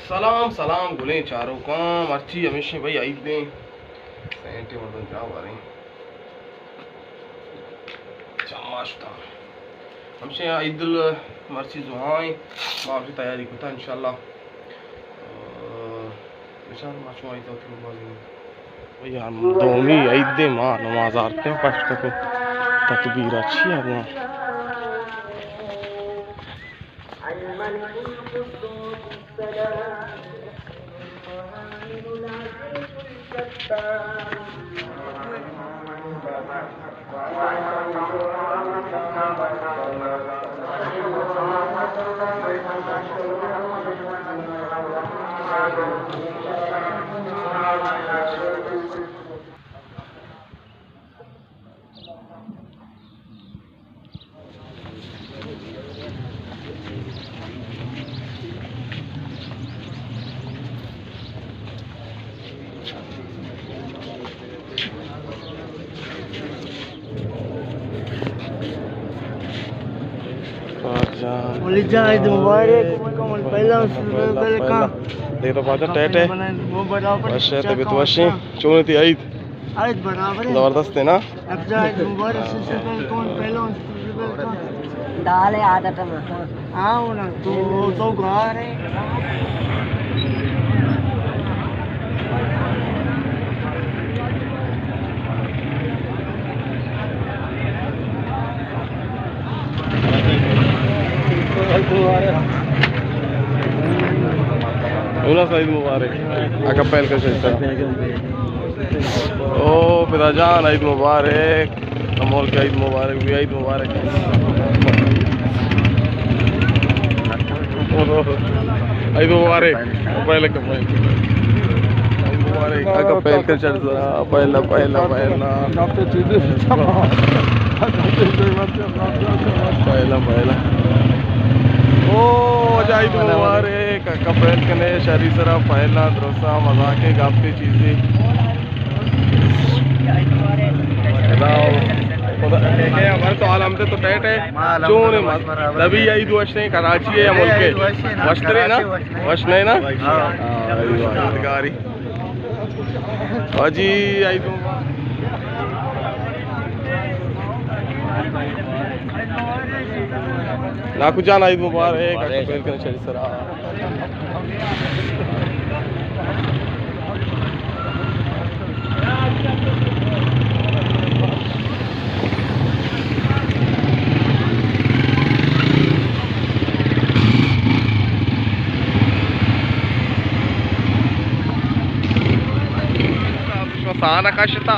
سلام، سلام گلیں چاروکاں، مرچی ہمیشیں بھئی عید دیں سینٹے مردم جا باریں چما شتاں۔ ہمشیں عید ال مرچی زوہائیں، ما ہمشیں تیاری کتا انشاءاللہ۔ آ، بچار ما چون عید اتکیں بازیں۔ بھئی ہم دومی عید دیں، ما نماز آرتیں پشت کو تکبیر اچھی ہے ما۔ واجہ۔ مولی جان، عید مبارک۔ پہلا، پہلا۔ دیکھ تو واجہ ٹیٹ ہے۔ وہ برابر وش ہے، چیک طبیعت کرو۔ وش ہے۔ چون تھی عید؟ عید برابر ہے۔ زبردست ہے نا؟ اب جا عید مبارک، سب سے پہلے کون؟ پہلا دال ہے، عادت ہے۔ ہاں، وہ نا، تو، تو گار ہے۔ اولا عید مبارک۔ اکا پہل کر سکتا۔ او پدا جان، عید مبارک۔ کمول کا عید مبارک، بھی عید مبارک۔ عید مبارک۔ پہلے کا پہلے۔ عید مبارک۔ اکا پہل کر چڑھ سرا۔ پہلا، پہلا، پہلا۔ پہلا، پہلا۔ او، واجہ عید مبارک۔ اکا پہل کنے شری سرا پہلا درسا مزاق ہے گپے چیزے۔ خدا، خدا، اے ہمارے تو حال ہم تے تو ٹیٹ ہے۔ چون ہے مز-، نبی عید وش نہیں، کراچی ہے یا ملک ہے؟ وش ترے نا؟ وش نہیں نا؟ ہاں، عید وش۔ یادگاری۔ حاجی عید مبارک۔ ناکو جان عید مبارک۔ اکا پہل کنے شری سرا۔ سانا کشتا۔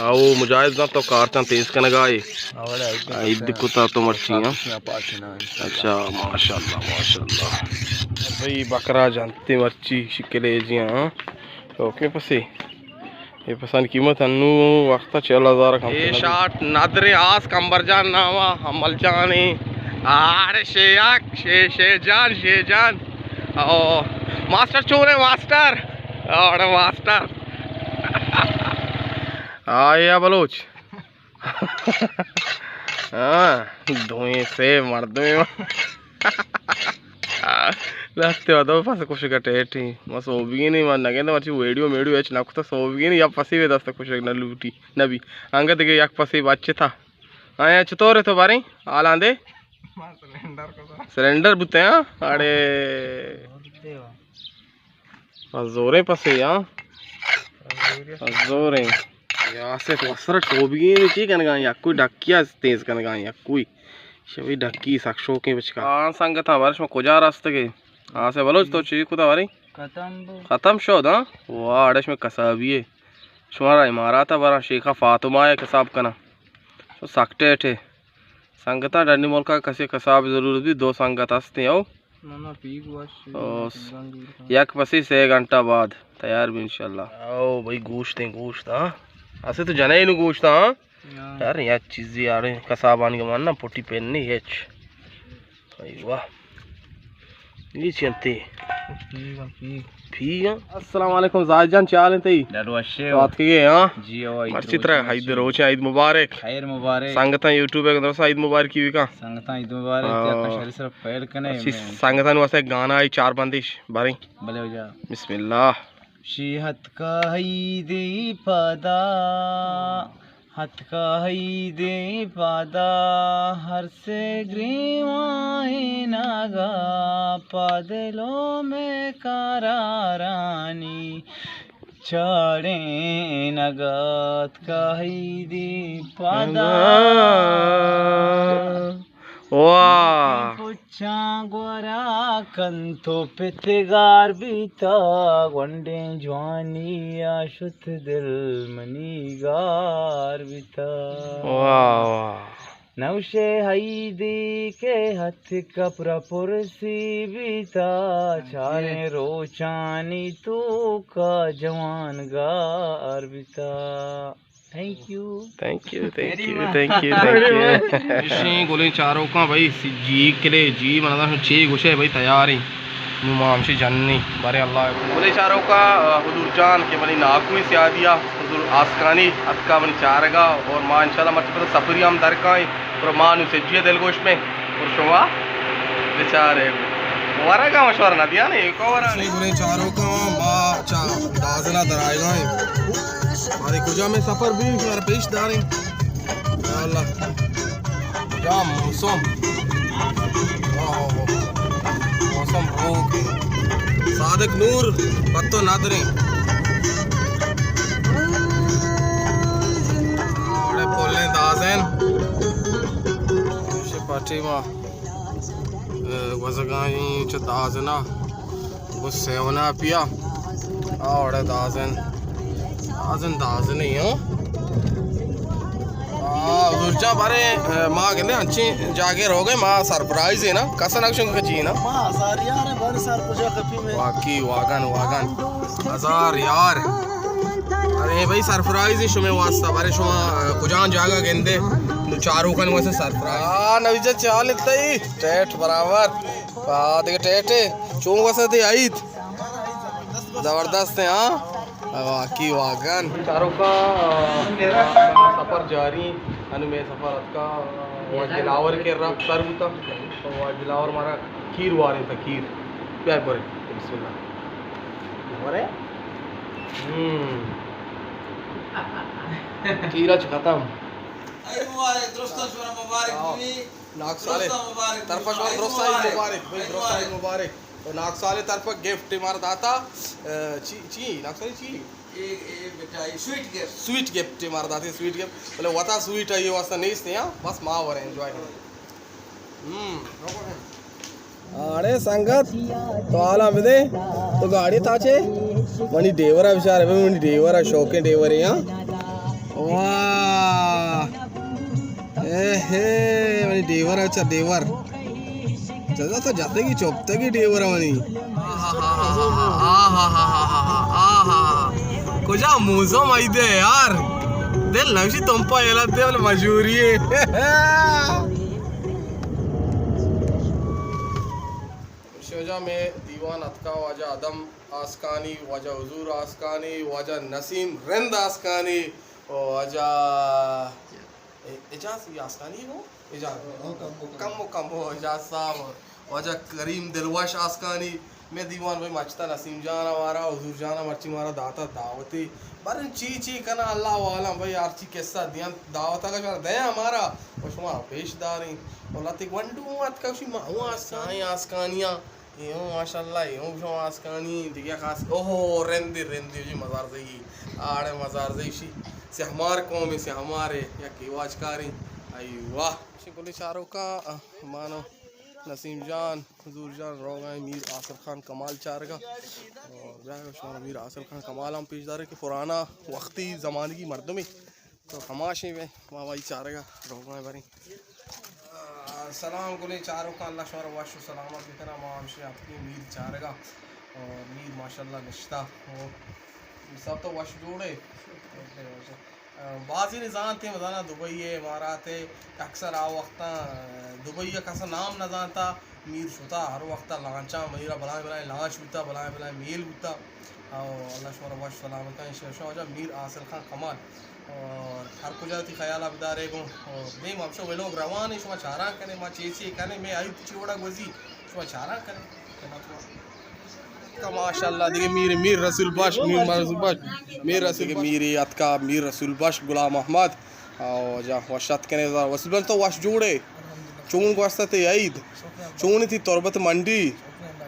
او مجاہد جان تو کارچاں تیز کنگا ئے۔ عید کتا تو مرچی ہاں۔ اچھا، ماشاءاللہ، ماشاءاللہ۔ بھئی بکرا جانتے مرچی شکلے جی ہاں۔ اوکے پسے۔ اے پسانی قیمت انو وقت چل ہزار کم۔ اے شاٹ ندر آس کمبر جان ناما، حمل جان اے۔ آڑے شے یک، شے، شے جان، شے جان۔ او، ماسٹر چون ہے ماسٹر؟ آڑے ماسٹر۔ آیا بلوچ۔ ہاں، دوئیں سے مردمے۔ لہتے و دو پس کشگ ءَ ٹیٹیں۔ ما سوبگینی، ما نگندہ مرچی ویڈیو میڈیو ہچ نہ کتا، سوبگینی یا پسی وے دست کشگ نہ لوٹی، نہ بی۔ انگت دگہ یک پسی بچتا۔ آیا چطور ہے تو باریں؟ حالاں دے؟ سرنڈر بوتے ہاں؟ اڑے۔ پس زوریں پسے، ہاں؟ پس زوریں۔ یا سے تو اثر ٹوبگی نے چی کنگا، یا کوئی ڈکیا تیز کنگا، یا کوئی شوی ڈکی سک شوکیں بچکا۔ ہاں سنگت، ہمارے شما کجا رستگے؟ ہاں سے بلوچ تو چی کتا واری؟ ختم بو۔ ختم شد، ہاں؟ واہ، اڑے شما کسابی ہے۔ شمارا امارات برا شیخا فاطمہ ہے کساب کنا۔ شو سک ٹیٹے۔ سنگتاں، ڈنی ملک ءَ کسے کساب ضرورت بی، دو سنگت ہستیں او۔ نہ، نہ، پیگ وش۔ او، یک پسی سے گھنٹہ بعد تیار بی انشاءاللہ۔ او بھائی، گوشت ہیں، گوشت، ہاں۔ اسے تو جنین گوشت، ہاں۔ ہاں۔ یار، یک چیزی آڑے کسابانی گمان نا پٹی پین نہیں ہچ۔ ایوا۔ یہ چنتے۔ پی، پی۔ السلام علیکم زاہد جان، چے حال انت تئی؟ ڈاڈو وشے تو ہو۔ آتکگے ہاں؟ جی ہو، عید مرچی روچ ترا ہے، عید جی۔ روچ ہے، عید مبارک۔ خیر مبارک۔ سنگتاں یوٹیوب ء درسا عید مبارکی بکن۔ سنگتاں عید مبارک، آ۔ تیاکاں شری سر پیر کنے اسی میں۔ سنگتاں واسطے گانا ہے چار بندیش باریں۔ بلے ہو جا۔ بسم اللہ۔ شی ہتکا عیدی پدا، ہتکا عیدی پدا، ہر سے گریوائیں نگا، پادلو میں قرارانی چاڑیں نگا، ہتکا عیدی پدا۔ واہ۔ پچاں گورا کنت و پت گار بیتا، گونڈیں جوانی ء شت دل منی گار بیتا۔ واہ، واہ۔ نوشے عیدی کہ ہتک پرا پرسی بیتا، چاریں روچانی توکا جوان گار بیتا۔ Thank you. Thank you, thank you, thank you, thank you. اشیں گلیں چاروکاں بھائی، سی جی کلے جی، من اداں چے گوشے بھائی، تیاریں۔ نوں ما ہمشی جنی، بارے اللہ۔ گلیں چاروکاں، حضور جان کہ منی ناکوئیں سیادی ء، حضور آسکانی اتکا منی چارگا، اور ما انشاءاللہ مرچی پدا سفری ہم درکائیں، اور ما نوں سجی دلگوش بیں، اور شما بچارے ورگا مشورہ نہ دیانے، ایک اور آنے۔ گلیں چاروکاں ما چا دازنا درائیگائیں۔ بارے کجا میں سفر بھی شمار پیش داریں۔ یا اللہ۔ کجا موسم۔ واہ، واہ، واہ۔ موسم روک ہے۔ صادق نور، پتو ندریں۔ اڑے پلیں دازن۔ پٹی ما۔ گوزگائیں چہ دازنا گو سیونا پیا۔ آ وڑا دازن، دازن، دازن ہی ہوں۔ آ، حضور جان، بارے، ما گندے انچیں جاگے روگے، ما سرپرائز ہے نا، کسا نقشوں کا چیز نا۔ ما ہزار یار ہے، بارے سر کجا کپی میں۔ واقعی، واگن، واگن۔ ہزار یار۔ ارے بھائی، سرپرائز ہے شمے واسطہ، بارے شما، آ، کجان جاگہ گندے، نو چاروکن واسطہ سرپرائز۔ آ، نوی جان، چال اتائی؟ ٹیٹ برابر۔ آ، دیکھے ٹیٹے، چون وسط ہے عید؟ زبردست ہے، ہاں؟ واقعی واگن۔ چاروکاں، آ، سفر جاری، انو میں سفر اتکا، آ، واجہ دلاور کے رب سر بوتا، تو واجہ دلاور مارا کھیر وارے تا کھیر۔ بیا برے، بسم اللہ۔ برے؟ ہم۔ کھیر اچ ختم۔ عید مبارک، درستاں شمارا مبارک بی۔ ناکسالے درستاں مبارک بی۔ طرفا شمارا درستاں عید مبارک۔ بھائی، درستاں عید مبارک۔ تو ناکسالے طرفا گفٹ مارا داتا، آ، چی، چی، ناکسالے چی؟ اے، اے بیٹا، اے سویٹ گفٹ۔ سویٹ گفٹ مارا داتے، سویٹ گفٹ۔ بلے وتا سویٹ آئی واسطہ نیست ہے، ہاں؟ بس ما ور انجوائے کریں۔ ہم۔ آڑے سنگت، تو حالا بدے، تو گاڑی تاچے، منی ڈیورا بچار، بے منی ڈیورا، شوقیں ڈیورے، ہاں۔ واہ۔ اے ہے، منی ڈیورا، اچھا ڈیور۔ چدا تو جتگی چپتگی ڈیورا منی۔ آہا۔ کجا موسم آئی دے یار۔ دل نوشی تمپا یلا دے، بلے مجبوری ہے۔ شوجا میں دیوان اتکا، واجہ آدم آسکانی، واجہ حضور آسکانی، واجہ نسیم رند آسکانی، واجہ اے-، اعجاز ای آسکانی گو؟ اعجاز۔ ہاں، کم و کم۔ کم و کم ہو، اعجاز صاحب۔ واجہ کریم دلوش آسکانی، میں دیوان بھائی مچتا نسیم جان مارا، حضور جان مرچی مارا داتا دعوتی۔ برن چی چی کنا اللہ عالم بھائی، ہر چی قصہ دیان دعوت اگر دیاں مارا، و شما پیش داریں۔ و لتی گونڈو اتکا شی ما ہوں آسکانی، آسکانیاں۔ اے ہوں ماشاءاللہ، اے ہوں شما آسکانی، دیگہ خاص، اوہو، رندی، رندی، جی مزار زئی، آڑے مزار زئی شی، سیاہ مار قوم، سیاہ مار، یک ایواج کاری، ای واہ۔ شی گلی چاروکا، مانو نسیم جان، حضور جان، روگائیں میر آصف خان کمال چارگا، اور جائے شما میر آصف خان کمال ہم پیش دارے کہ پرانا وقتی زمانگی مردمی۔ تو کماشیں بے، ما وائی چارگا روگاں بریں۔ آ، سلام گلیں چاروکاں، اللہ شمارا وش و سلامت بکنا۔ ما ہمشی اتکیں میر چارگا اور میر ماشاءاللہ نشتا۔ او، سب تو وش جوڑے۔ آ، بازی نے زانتے، مزانا دبئی ہے، امارات ہے، اکثر آ وقتا، آ، دبئی کا کسا نام نہ زانتا۔ میر شتا، ہر وقت لانچاں، میرا بلائیں بلائیں لانچ بوتا، بلائیں بلائیں میل بوتا۔ او اللہ شمارا وش سلامت کن۔ شما واجہ میر حاصل خان کمال۔ اور ہر کجا تی خیال بدارے گوں۔ اور دیم ہمشو ویلوگ روان، شما چاران کنے، ما چی چی کنے، میں ایوب چی وڑا گوزی، شما چاران کنے۔ ماشاءاللہ، دیگہ میر، میر رسول بخش، میر رسول بخش، میر رسول بخش۔ میر اتکا، میر رسول بخش، غلام احمد۔ او جا، وش اتکنے، رسول بخش تو وش جوڑے۔ چون گوست تے عید؟ چون تی تربت منڈی؟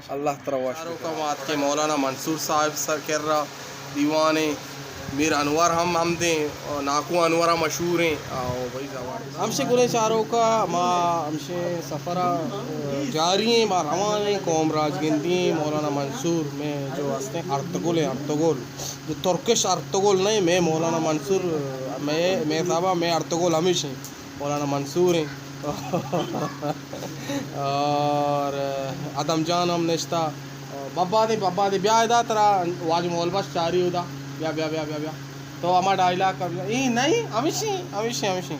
اللہ ترا وش۔ چاروکا ما اتکے مولانا منصور صاحب سر کرا دیوانے۔ میر انور ہم ہمدیں، اور ناکو انور ہم مشہور ہیں۔ او بھائی زبردست۔ ہمشے گلیں چاروکا ما ہمشے سفر جاری ہیں، ما روان ہیں، قوم راج گندی ہیں، مولانا منصور میں جو ہستیں ارتگول ہیں، ارتگول، جو ترکش ارتگول نہیں، میں مولانا منصور، میں، میں صاحبہ، میں ارتگول ہمیش ہیں۔ مولانا منصور ہیں۔ اور ادم جان ہم نشتا۔ بابا دے، بابا دے، بیا ادا ترا واجہ مول بخش چاری ادا۔ بیا، بیا، بیا، بیا، بیا۔ تو ہما ڈائیلاگ کا بیا۔ ای نہیں، ہمیشی، ہمیشی، ہمیشی۔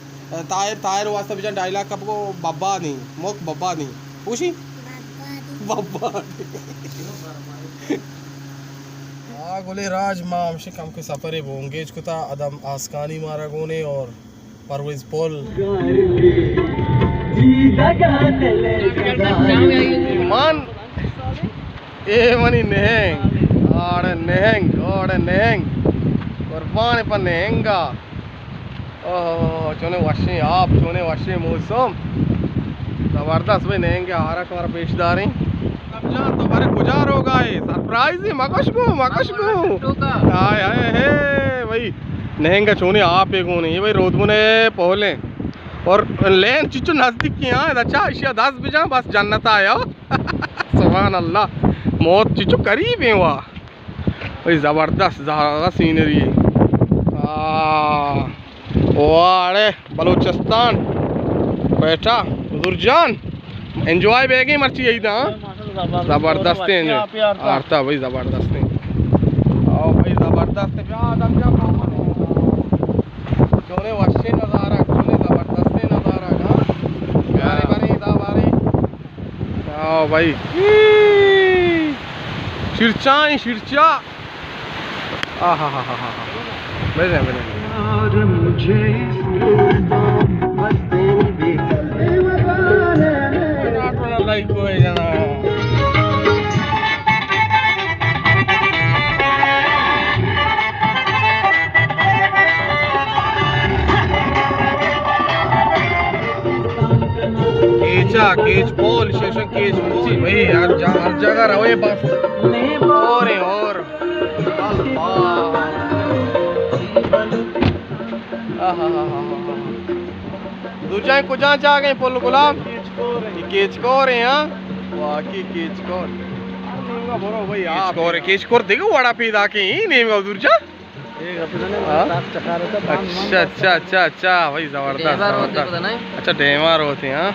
طاہر، طاہر واسطہ بجان ڈائیلاگ کا بگو، بابا دے، موک بابا دے۔ پوشی؟ بابا دے۔ آ گلے راج ما ہمشے کم کے سفرے بونگیج کتا، ادم آسکانی مارا گونے اور پرویز پل۔ من، اے منی نہنگ، آڑے نہنگ، آڑے نہنگ، قربان پہ نہنگا۔ اوہ، چونے وشیں آپ، چونے وشیں موسم۔ زبردست بھائی، نہنگ آرا شمارا پیش داریں۔ جان، تو بارے کجا روگا ہے؟ سرپرائز ہے، مکش گو، مکش گو۔ ہائے، ہائے، ہے، بھائی۔ نہنگ چونے آپ ہے گونے، یہ بھائی رودمنے پہلے۔ اور لین چچو نزدیک کی ہاں، اچھا، اشیا دس بجان، بس جنت آیا۔ سبحان اللہ، موت چچو قریب ہیں وا۔ بھائی زبردست، زبردست سینری۔ آہ، واڑے بلوچستان، کوئٹہ، حضور جان، انجوائے بیگی مرچی عید، ہاں؟ زبردست ہیں۔ آرتا بھائی زبردست ہیں۔ آؤ بھائی زبردست ہیں۔ بیا آدم جان، چونے وشیں نظارہ، چونے زبردستیں نظارہ، ہاں؟ بارے، بارے، دا بارے۔ آؤ بھائی۔ شیرچا ہیں، شیرچا۔ آہا ہا ہا ہا۔ بلے، بلے۔ کیچا، کیچ پول، شیشن کیچ پول، بھائی، ہر جا-، ہر جگہ روے بس۔ اور ہیں، اور۔ اللہ۔ آہا۔ دو جائیں کجا جا گئے پل گلاب؟ یہ کیچ کور ہیں، ہاں؟ واقعی کیچ کور۔ کیچ کور، کیچ کور دیکھو وڑا پیدا کے ہی نہیں دور جا۔ ہاں؟ اچھا، اچھا، اچھا، اچھا، بھائی زبردست، ڈیمر ہوتے زبردست۔ پتہ نہیں۔ اچھا، ڈیمر ہوتے ہیں، ہاں۔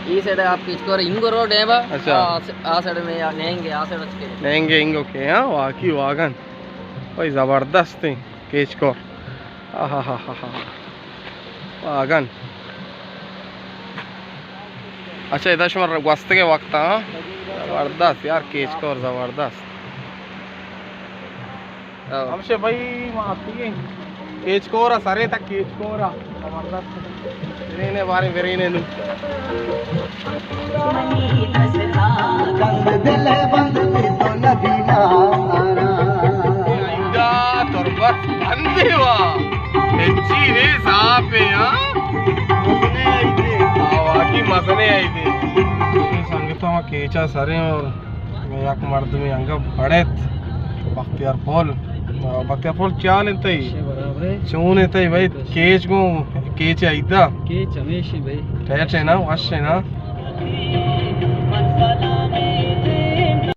یہ سائیڈ آپ کیچ کور، انگو رو ڈیمر۔ اچھا۔ آ، آ سائیڈ میں یا نہنگے، آ سائیڈ اچ کے۔ نہنگے انگو کے، ہاں، واقعی واگن۔ بھائی زبردست ہیں کیچ کور۔ آہا ہا ہا ہا۔ واگن۔ اچھا، ادا شما گوستگے وقت، ہاں؟ زبردست یار، کیچ کور زبردست۔ ہمشے بھائی، ما آتیگیں کیچ کورا، سرے تک کیچ کورا۔ زبردست۔ برینے بارے، برینے نو۔ ایدا تربت بندے وا۔ ہچی نے صاف ہے، ہاں؟ آ، واقعی مزنے آئی دے۔ سنگتاں، ما کیچا سریں اور یک مردمے انگا پڑت، بختیار پل۔ بختیار پل، چے حال انت تئی؟ برابر ہے۔ چون انت تئی بھائی؟ کیچ گوں، کیچ ایدا؟ کیچ ہمیشی بھائی۔ ٹیٹ ہے نا، وش ہے نا؟